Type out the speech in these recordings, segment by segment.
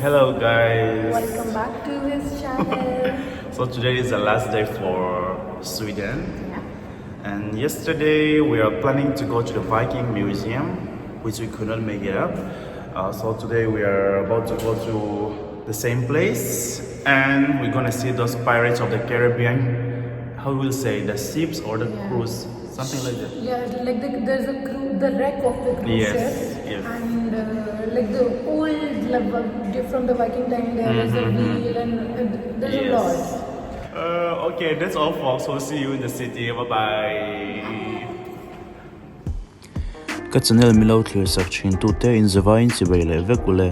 Hello guys. Welcome back to this channel. So today is the last day for Sweden. Yeah. And yesterday we are planning to go to the Viking Museum, which we could not make it up. So today we are about to go to the same place and we're gonna see those Pirates of the Caribbean. How will say the ships or the Yeah. cruise, something like that. Yeah, like there's a crew, the wreck of the cruise Yes, ship, yes. and like the old like, from the Viking time there is a wheel and there's a lot. Okay, that's all folks. We'll see you in the city. Bye bye. Ka channel milo thlir sak thin tu te in zavai in chibai leh vek ule.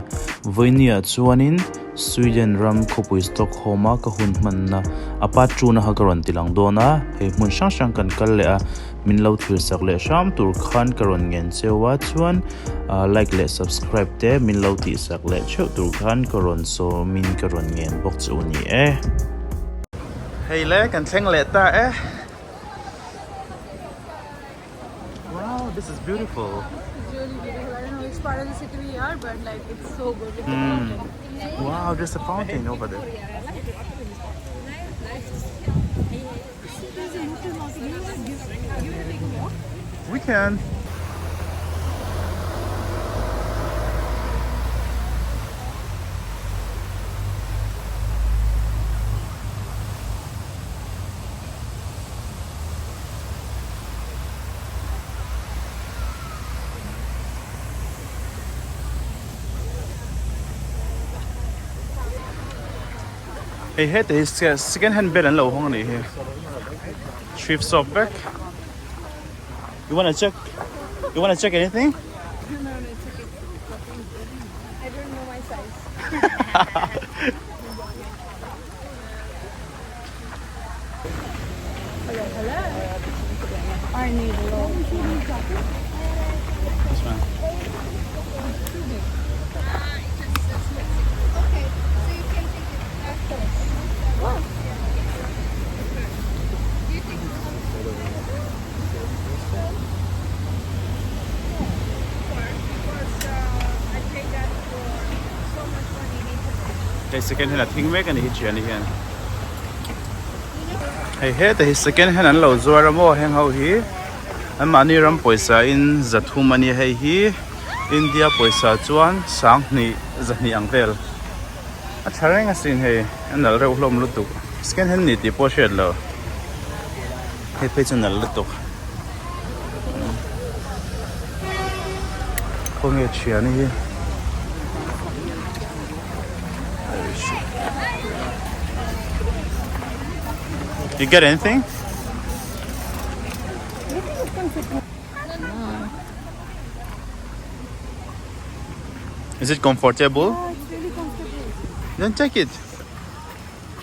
Vawinia chuanin Sweden ram khawpui Stockholm a ka hun hmanna a part two na kha ka rawn ti lang dawn a, hei hmun hrang hrang kan kal leh a, min lo thlir sak leh hram tur khan ka rawn ngen cheu a, chuan like leh subscribe te min lo tih sak leh theuh tur khan ka rawn sawmin ka rawn ngen bawk chu a ni e. Hei le kan thleng leh ta e. Wow, this is beautiful. It's really beautiful. I don't know which part of the city we are, but like it's so good. Look at the fountain. Wow, there's a fountain over there. There's a local market. You want to give, you want to take a walk? We can. Hei heta hi second hand bed an lo hawng a nih hi thrift shop vek you wanna check you wanna check anything? No, no, it's okay. I don't know my size. Hello, hello. I need a lot. This one. Hei second hand a thing mek a ni hi thian hi hian hei heta hi second hand an lo zuar a maw heng ho hi an mahni ram pawisa in zathum a nia hei hi India pawisa chuan sanghnih zahnih ang vel a tha reng asin hei a nalh reuh hlawm lutuk second hand ni tih pawh a hriat loh hei phei chu nalh lutuk khawnge thian hi. You get anything? Is it comfortable? Yeah, it's really comfortable. Then take it.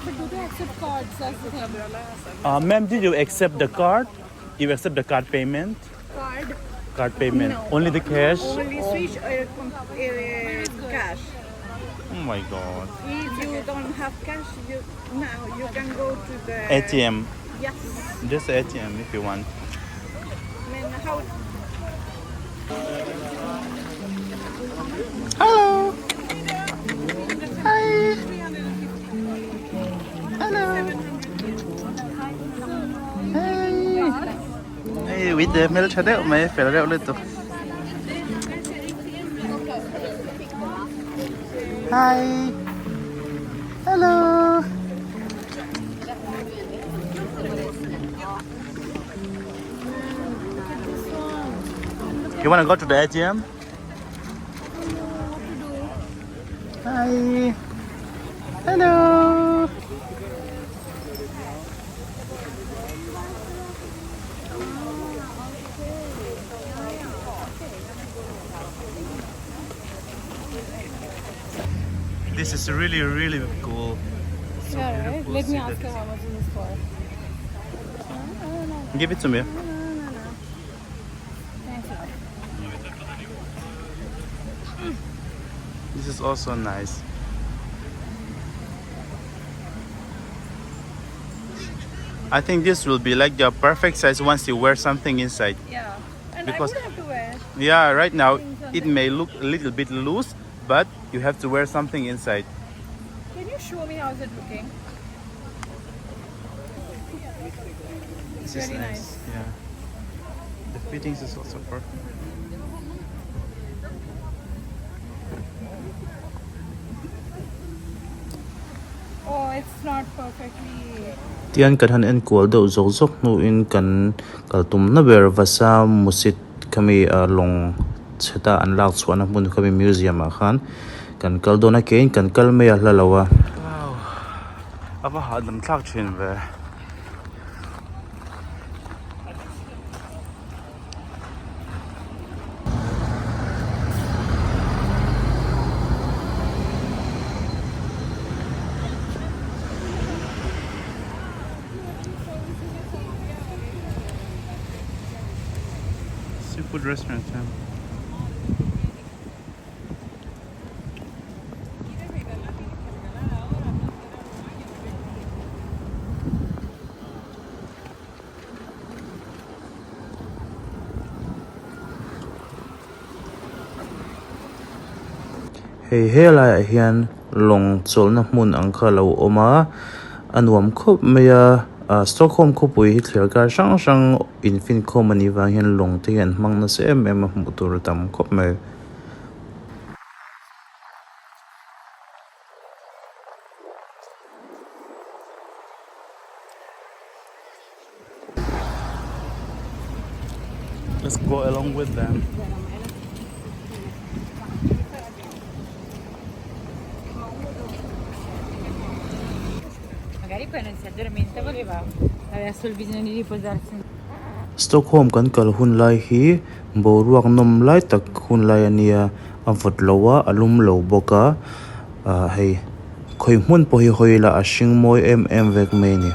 But do they accept cards? That's the thing. Ma'am, did you accept the card? You accept the card payment? Card. Card payment. No. Only the cash? Only Swish or cash. Oh my god. If you don't have cash, you now you can go to the ATM. Yes. Just ATM if you want. I mean, how? Hello. Hi. Hello. Hey. Hey, with the milk tha deuh mai fel reuh lutuk. Hi. Hello. You wanna go to the ATM? Hi. Hello. This is really, really cool. So Yeah, right? beautiful. Let me See ask that her how much is this for. Give it to me. No, no, no. Thanks a lot. This is also nice. I think this will be like the perfect size once you wear something inside. Yeah. And Because I would have to wear. Yeah, right now Things on it there. may look a little bit loose, but You have to wear something inside. Can you show me how is it looking? This is Very nice. Yeah. The fittings is also perfect. Oh, it's not perfectly. Tian kan han enkual deuh zawk zawk hnuin kan kal tumna ber Vasa Museet khami ah lawng chheta an lak chhuahna hmun khami museum ah khan kan kal dawn a kein kan kal mai a hla lo a. Wow a va hahdam thlak thin ve. Seafood restaurant yeah. Hei helaiah hian lawng chawlhna hmun ang kha a lo awm a a nuam khawp mai a ah Stockholm khawpui hi thliar kar hrang hrang infinkhawm a nih vang hian lawng te hi an hmang nasa em em a hmuh tur a tam khawp mai. Let's go along with them. Magari poi non si addormenta, voleva, aveva solo bisogno di riposarsi. Stockholm kan kal hun lai hi boruak nawm lai tak hun lai a nia a vawt lo a a lum lo bawk a ah hei khawi hmun pawh hi hawi ila a hring mawi em em vek mai a ni.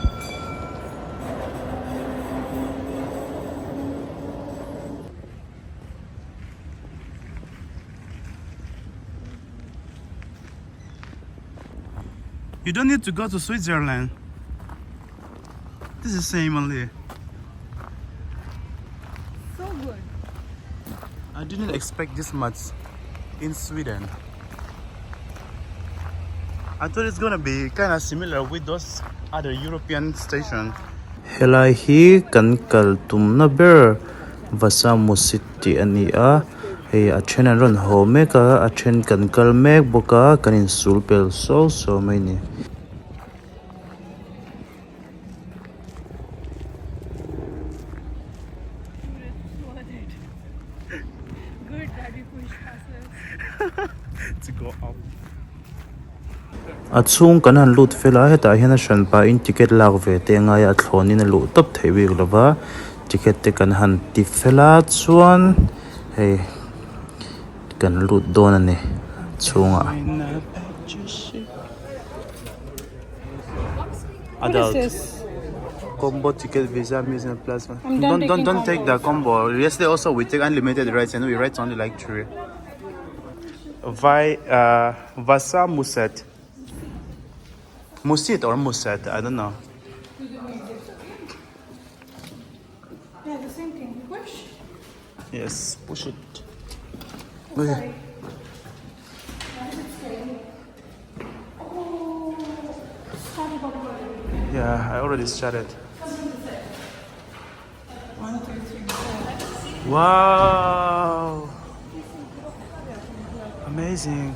You don't need to go to Switzerland. This is same only. So good. I didn't expect this much in Sweden. I thought it's gonna be kind of similar with those other European station. Helai hi kan kal tumna ber Vasa Museet tih a ni a, hei a then an rawn haw mek a, a then kan kal mek bawk a, kan insul pel suau suau mai a ni. Good that we pushed ourselves. To go up. A chhung kan han lut fel a hetah hian a hran pahin ticket lak ve te a ngai a a thlawnin a luh tawp theih bik lo va ticket te kan han ti fel a chuan hei kan lut dawn a ni chhungah. What is Adult. this? Combo ticket visa museum plus one. I'm done Don't don't taking don't take the combo. Yesterday also we take unlimited rides and we write only like three. Vi Vasa Museet. Museet or Museet, I don't know. Yeah, the same thing. Push. Yes, push it. Okay. Why is it saying? Oh, started already. Yeah, I already started. 1, 2, 3, 4. Wow! Amazing.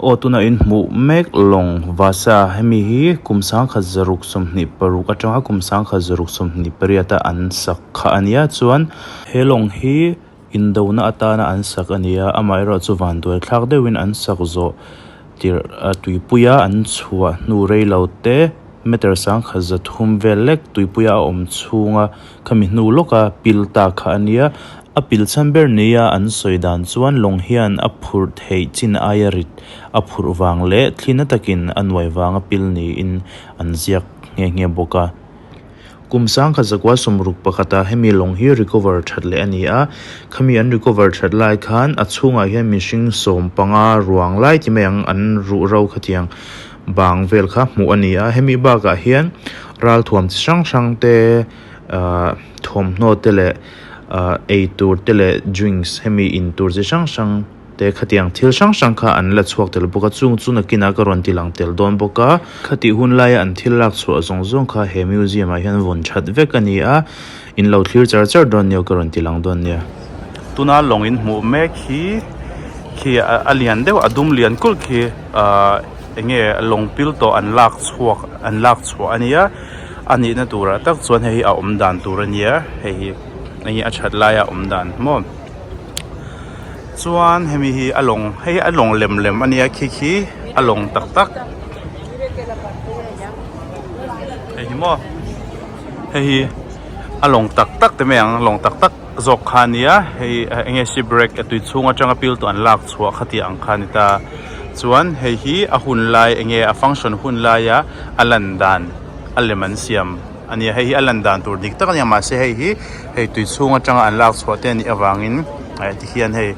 Aw tuna in hmuh mek lawng Vasa hemi hi kum sangkhat zaruk 26 atanga kum sangkhat zaruk 28 a an sak kha a nia chuan he lawng hi indona atana an sak a ni a amaherawh chu vanduai thlak deuhin an sak zawh tirh a tuipuia an chhuah hnu rei lo te meter sangkhat 300 vel lek tuipuia a awm chhunga khami hnu lawka pil ta kha a nia a pil chhan ber nia an sawi dan chuan lawng hian a phurh theih chin aia rit a phurh vang leh thlina takin a nuai vanga pil niin an ziak nghe nghe bawk a. Kum sangkhat 961 ah hemi lawng hi recover that leh a ni a, khami an recover that lai khan a chhungah hian mihring 15 ruang lai ti mai ang an ruh ro khatiang bang vel kha hmuh a ni a, hemi bakah hian ralthuam chi hrang hrang te ahh thawmhnaw te leh ahh eitur te leh drinks hemi in tur chi hrang hrang. te khatiang thil hrang hrang kha an la chhuak tel bawk a chung chu nakinah ka rawn ti lang tel dawn bawk a khatih hun laia an thil lak chhuah zawng zawng kha he museum ah hian vawn that vek a ni a in lo thlir char char dawn nia ka rawn ti lang dawn nia. Tuna lawng in hmuh mek hi khi a lian deuh a dum lian kulh khi ahh eng nge lawng pil tawh an lak chhuak an lak chhuah a nia a nihna turah tak chuan hei hi a awm dan tur a nia hei hi hei hi a that laia awm dan maw. Chuan hemi hi a lawng hei a lawng lem lem a nia khi khi a lawng tak tak hei hi maw hei hi a lawng tak tak te mai ang lawng tak tak zawk kha a nia hei eng nge ship wreck a tui chhung atanga pil tawh an lak chhuah kha tih ang kha a ni ta chuan hei hi a hun lai eng nge a function hun laia a lan dan a lem an siam. A nia hei hi a lan dan tur dik tak a nia mahse hei hi hei tui chhung atanga an lak chhuah te a nih avangin eh ti hian hei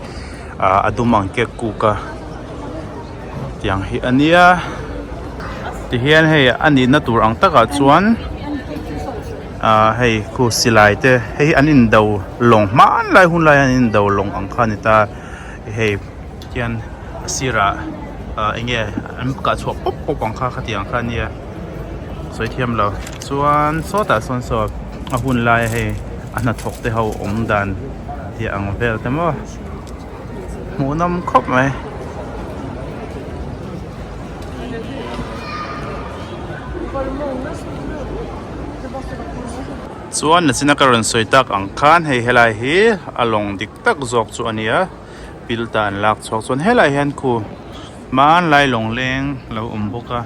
ah a dum ang kek kuk a tiang hi a nia ti hian hei a nihna tur ang takah chuan ah hei khu silai te hei hi an indo lawng hmanlai hun lai an indo lawng ang kha a ni ta hei hian a sirah ah eng nge an kah chhuah pawp pawp ang kha khatiang kha a nia. Sawi thiam lo chuan sawtah sawn saw a hun laia hei a hnathawk te ho awm dan tih ang vel te maw hmuhnawm khawp mai. Chuan nachina ka rawn sawi tak ang khan hei helai hi a lawng dik tak zawk chu a nia pil ta an lak chhuak chuan helai hian khu hmanlai lawngleng lo awm bawk a.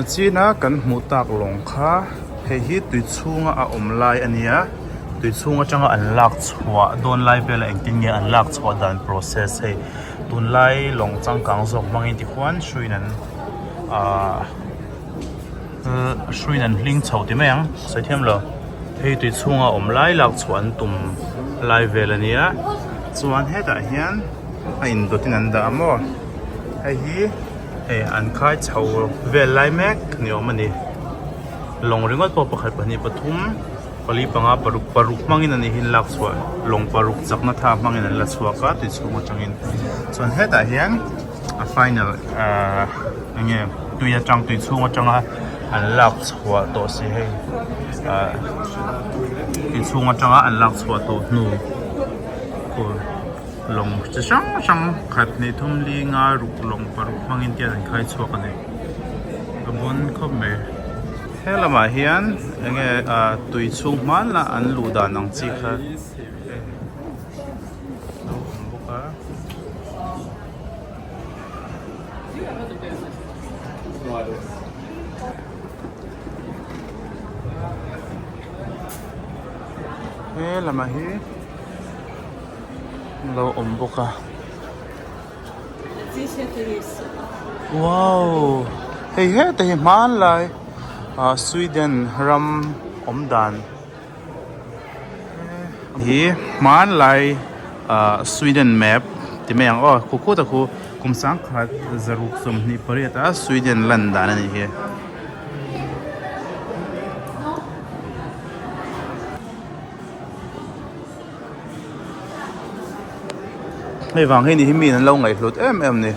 Nachina kan hmuh tak lawng kha hei hi tui chhunga a awm lai a nia tui chhung atanga an lak chhuah dawn lai vela engtin nge an lak chhuah dan process hei tunlai lawng changkang zawk hmangin tikhuan hruiin an ahh. Hruiin an hling chho ti mai ang sawi thiam lo hei tui chhunga awm lai lak chhuah an tum lai vel a nia chuan hetah hian a indawt in an dah a maw hei hi hei an khai chho vel lai mek ni awm a ni lawng ringawt pawh pakhat pahnih pathum pali panga paruk paruk hmangin a ni hi an lak chhuah lawng paruk chakna tha hmangin an la chhuak a tui chhung atangin chuan hetah hian. A final ahh enge tui atang tui chhung atanga an lak chhuah tawh si hei ahh tui chhung atanga an lak chhuah tawh hnu khu lawng chi hrang hrang khat hnih thum li nga ruk lawng paruk hmangin te an khai chhuak a ni a bawn khawp mai he lamah hian enge ahh tui chhung hmanlah an luh dan ang chi kha. Lo awm bawk a. He lamah hi lo awm bawk a. Wow hei heta hi hmanlai ah Sweden ram awm dan. Hi hmanlai ah Sweden map ti mai ang aw khu khut a khu kum sangkhat zaruk sawmhnih pariat a Sweden lan dan a nih hi. Hei vang hi ni hi mi an lo ngaihhlut em em a ni.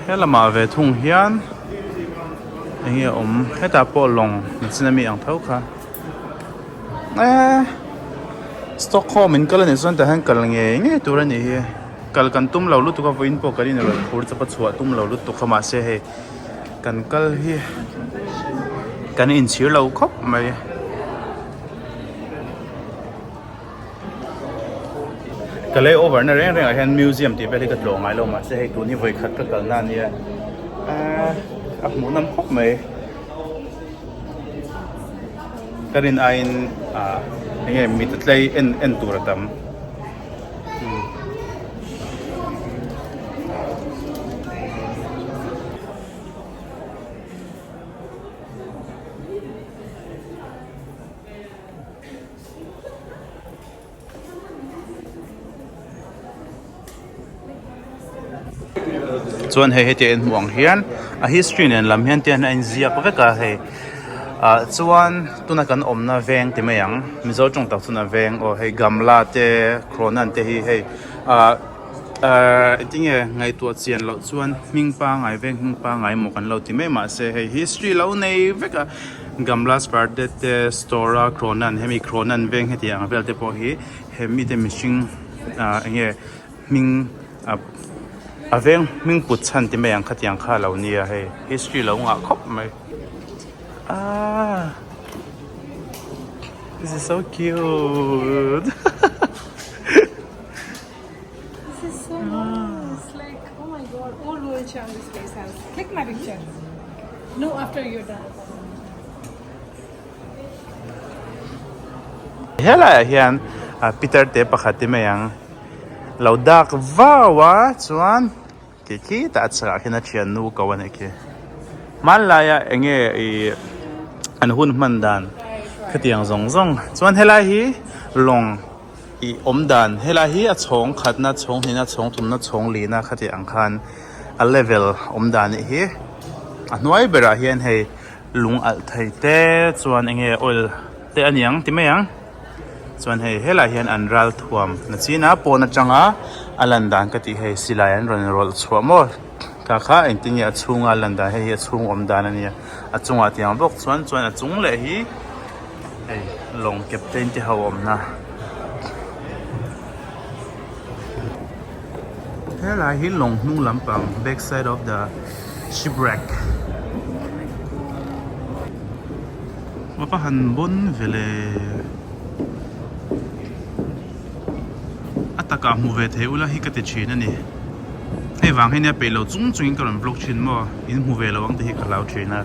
He lamah ve thung hian eng nge awm hetah pawh lawng nachin ami ang tho kha eee Stockholm in kal a nih chuan tah hian kal ngei ngei tur a nih hi kal kan tum lo lutuk a vawiin pawh kan inrawn phur chawp a chhuah tum lo lutuk a mahse hei kan kal hi kan inchhir lo khawp mai. Ka lei over na reng reng ah hian museum tih vel hi ka tlawh ngai lo mahse hei tun hi vawi khat ka kalna a nia ahh a hmuh nawm khawp mai ka rin aiin ah eng nge mit a tlei en en tur a tam. Chuan hei heti a inhmuh ang hian a history nen lam hian te hian a inziak vek a hei ah chuan tuna kan awmna veng ti mai ang mizo tawng tak chuan a veng aw hei gamla te kronan te hi hei ah ahh engtinge ngaihtuah chian loh chuan hming pangai veng hming pangai maw kan lo ti mai mahse hei history lo nei vek a gamla spardet te stora kronan hemi kronan veng heti ang vel te pawh hi hemi te mihring ah enge hming a a veng hming put chhan ti mai ang khatiang kha a lo nia hei history lo ngah khawp mai aaa this is so cute This is so nice like oh my god old world charm this place has click my picture no after you're done. Helaiah hian Peter te pakhat ti mai ang lo dak vau a chuan khi khitah a chhakah khian a thiannu ko a nih khi hmanlaiah eng nge ih an hun hman dan khatiang zawng zawng chuan helai hi lawng ih awm dan helai hi a chhawng khatna chhawng hnihna chhawng thumna chhawng lihna khati ang khan a level awm dan nih hi a hnuai berah hian hei. Lung alh thei te chuan eng nge oil te a niang ti mai ang chuan hei helaiah hian an ral thuam na chin a pawn atanga a lan dan ka tih hei silai an rawn rawlh chhuah maw kha kha engtin nge a chhunga a lan dan hei hi a chhung awm dan a nia a chungah tiang bawk chuan chuan a chung leh hi hei lawng captain te ho awmna helai hi lawng hnung lampang back side of the shipwreck a va han bawn ve le a takah hmu ve thei ula hi ka ti thin a ni hei vang hi nia peih lo chung chungin ka rawn vlog thin maw in hmu ve lo ang tih hi ka hlau thin a.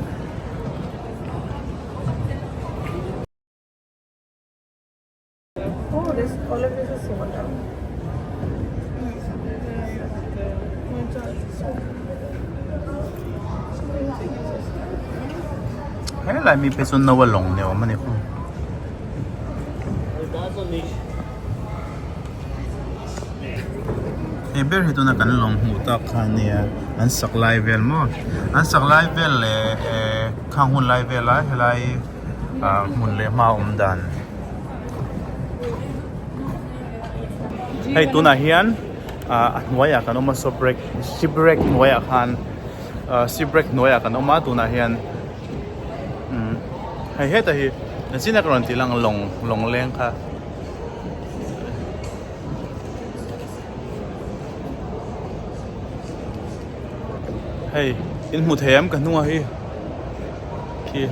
Oh, this all of this is sold out. Helai mi phei chuan no a lawng ni awm a ni khaw. Hei ber hi tuna kan lawng hmuh tak kha a nia an sak lai vel maw an sak lai vel leh eh khang hun lai vel a helai ah hmun leh hma awm dan. Hei tunah hian ah a hnuaiah kan awm a shipwreck shipwreck hnuaiah khan ah shipwreck hnuaiah kan awm a tunah hian umm hei heta hi zina ka rawn tih lang lawng lawng leng kha. Hei in hmu thei em ka hnungah hi khi.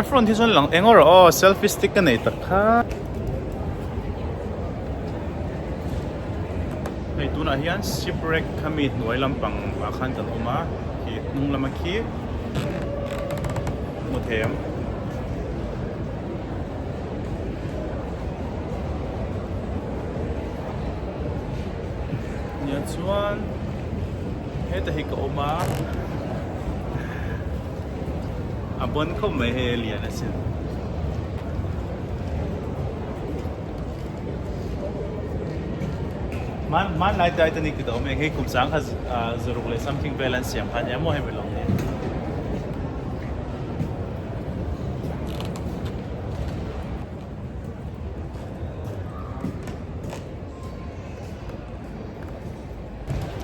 A front hi chuan lang eng awrh aw selfie stick ka nei tak kha. Hei tunah hian shipwreck kha mi hnuai lampang ah khan kan awm a khi hnung lama khi hmu thei ang. Nia chuan heta hi ka awm a. A bawn khawp mai hei a lian asin. Hman hmanlai Titanic ti tawh awm e hei kum sang kha zaruk leh something vel an siam kha ania maw hemi lawng hi.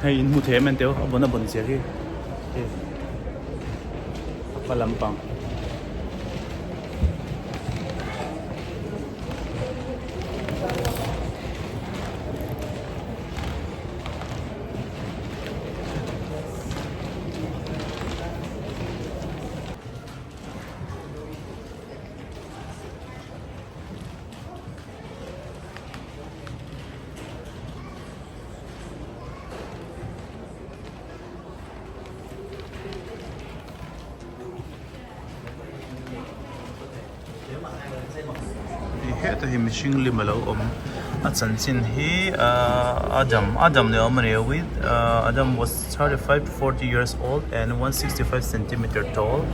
Hei in hmu thei em enteu a bawn a bawn zia hi hei a hma lampang. Heta hi mihring lim alo awm a chanchin hi ahh Adam Adam ni awm a ni with Adam was 35 to 40 years old and 165 centimeter tall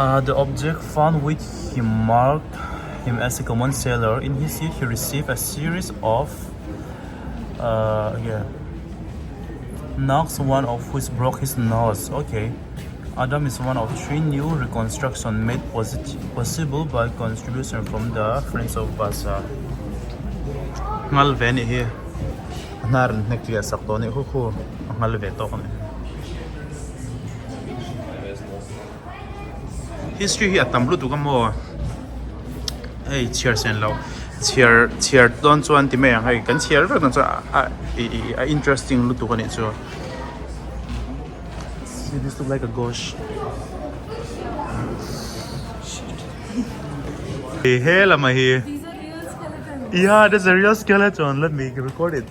ahh the object found with him marked him as a common sailor in his youth he received a series of. Ahh yeah knocks one of which broke his nose okay Adam is one of three new reconstruction made possible by contribution from the friends of Vasa nghal ve anih hi a hnar an hnek tliah sak tawh anih khu khu a nghal ve tawk a ni history hi a tam lutuk a maw hei chhiar sen loh chhiar chhiar dawn chuan ti mai ang hei kan chhiar vek dawn chuan a ih a interesting lutuk anih chu. See this look like a ghost. Hey, hey lama hi. These are real skeletons. Yeah, that's a real skeleton. Let me record it.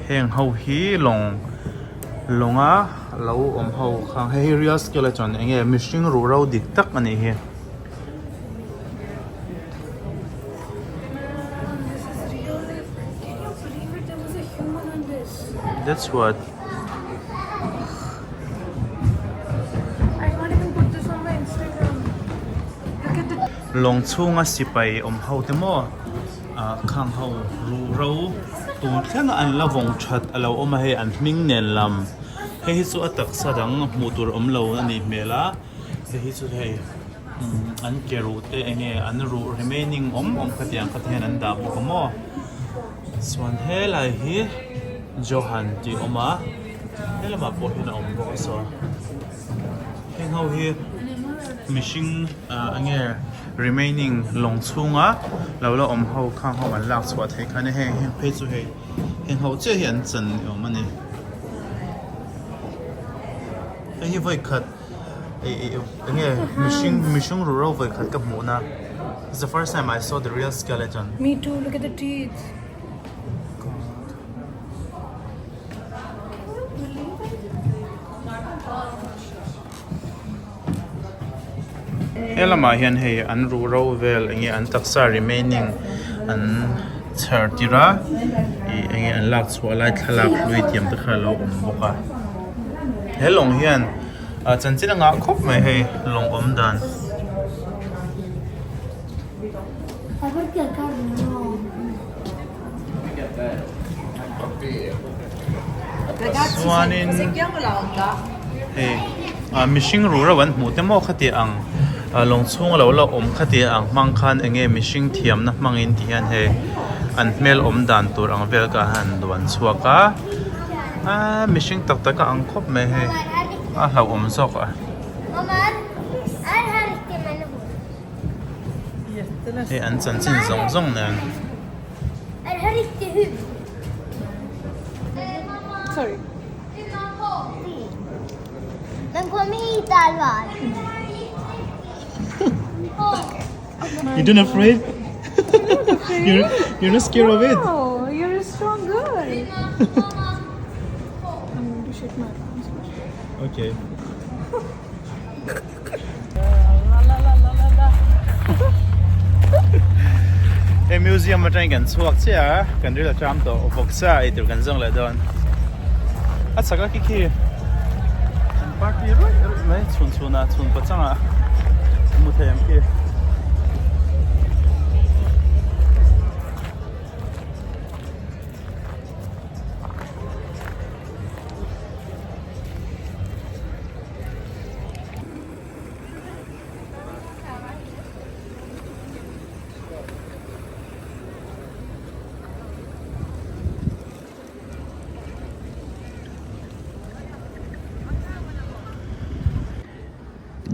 Heng ho hi lawng lawnga lo awm ho kha hei hi real skeleton enge mihring ruhro dik tak a nih hi. This is real. Can you believe it? There was a human on this. That's what I can't even put this on my Instagram. Look at the Lawng chhunga sipai awm ho te maw ah khang ho ruhro tun thleng a an la vawng that a lo awm a hei an hming nen lam hei hi chu a taksa dang hmuh tur awm lo a nih hmel a hei hi chu hei an ke ruh te eng nge an ruh remaining awm awm khatiang kha te hian an dah bawk a maw. Chuan helai hi Johan tih a awm a helamah pawh hian a awm bawk a saw heng ho hi mihring ah eng nge remaining lawng chhunga lo la awm ho khang ho an lak chhuah theih kha a ni heng heng phei chu hei heng ho chiah hi an chan ni awm a ni hei hi vawi khat eng nge mihring mihring ruhro vawi khat ka hmuh na. It's the first time I saw the real skeleton. Me too, look at the teeth. He lamah hian hei an ruhro vel eng nge an taksa remaining an chher tir a ih eng nge an lak chhuah lai thlalak hlui tiang te kha a lo awm bawk a he lawng hian Ah chanchin a ngah khawp mai hei lawng awm dan. Chuanin hei ah mihring ruhro an hmuh te maw khati ang ah lawng chhung a lo la awm khati ang hmang khan eng nge mihring thiamna hmangin ti hian hei an hmel awm dan tur ang vel kha han duan chhuak a. Aaa mihring tak tak a ang khawp mai hei a hlauhawm zawk a. Hei an chanchin zawng zawng nen. You don't afraid? You're, you're not scared of it? No, you're a strong girl. I'm going to shake my arms. Okay. He museum atangin kan chhuak chiah a, kan ril a tram tawh vawksa ei tur kan zawng leh dawn. A chak a khi khi an party ruih ruih mai chhun chhun ah chhun pachang ah hmu thei ang khi.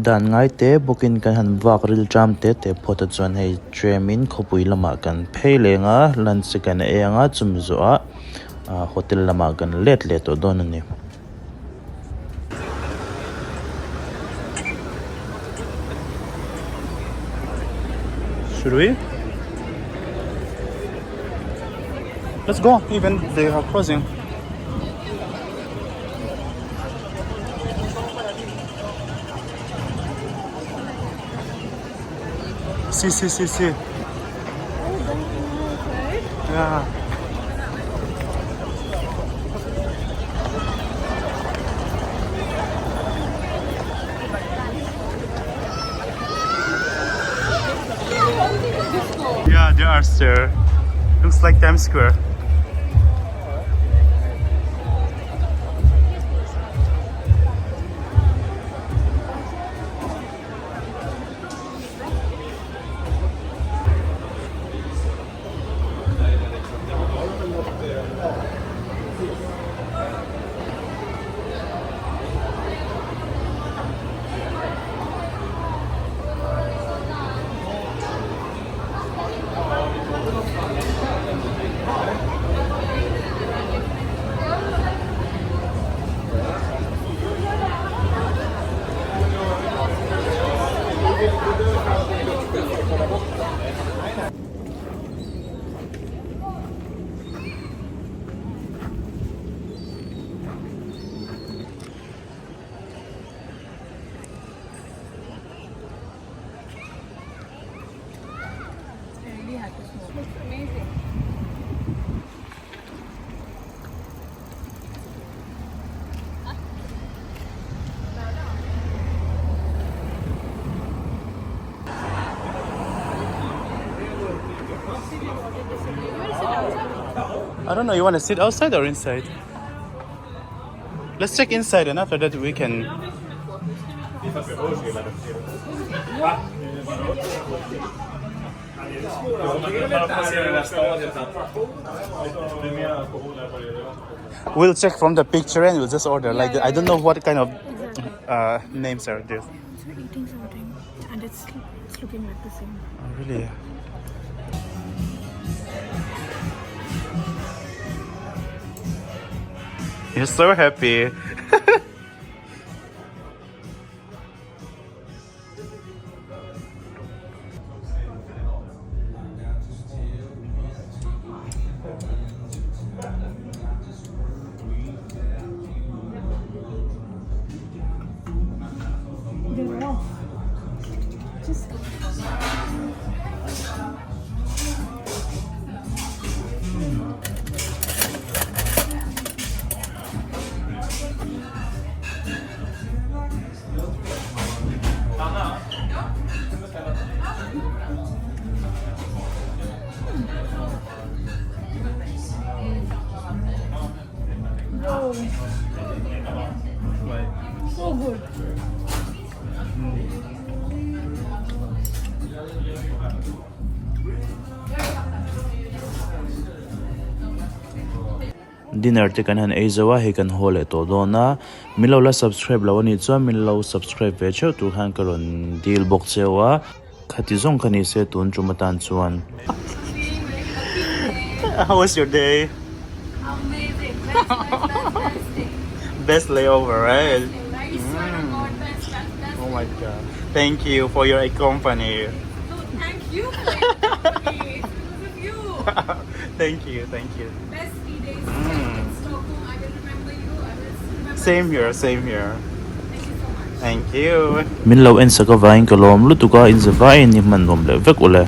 Dan ngai te bawkin kan han vak ril tram te te phawt a chuan hei tram in khawpui lamah kan phei leng a lunch te kan ei ang a chumi zawhah ah hotel lamah kan let leh tawh dawn a ni. Should we? Let's go, even they are crossing. See, see, see, see. Yeah. Yeah, there are sir. Looks like Times Square. I don't know, you want to sit outside or inside? Let's check inside and after that we can We'll check from the picture and we'll just order. Like I don't know what kind of uh, names are this. We're eating something and it's, it's looking like the same. Oh, really? You're so happy. They're off. Just So good. Dinner te kan han ei zo a, hei kan haw leh tawh dawn a, min lo la subscribe lo a nih chuan min lo subscribe ve theuh tur khan ka rawn dil bawk cheu a, khati zawng kha ni se tun tum atan chuan. How was your day? Amazing. Best, best, best, best day. Best layover, right? I swear to God, best, best, best. Oh my god. Thank you for your company. No, thank you for your company. It's because of you. Thank you, thank you. Best 3 days in Stockholm. I will remember you. I will remember Same here, same here. Thank you so much. Thank you. Min lo en sak avangin ka lawm lutuk a, inzavaiin i hman nuam leh vek ule.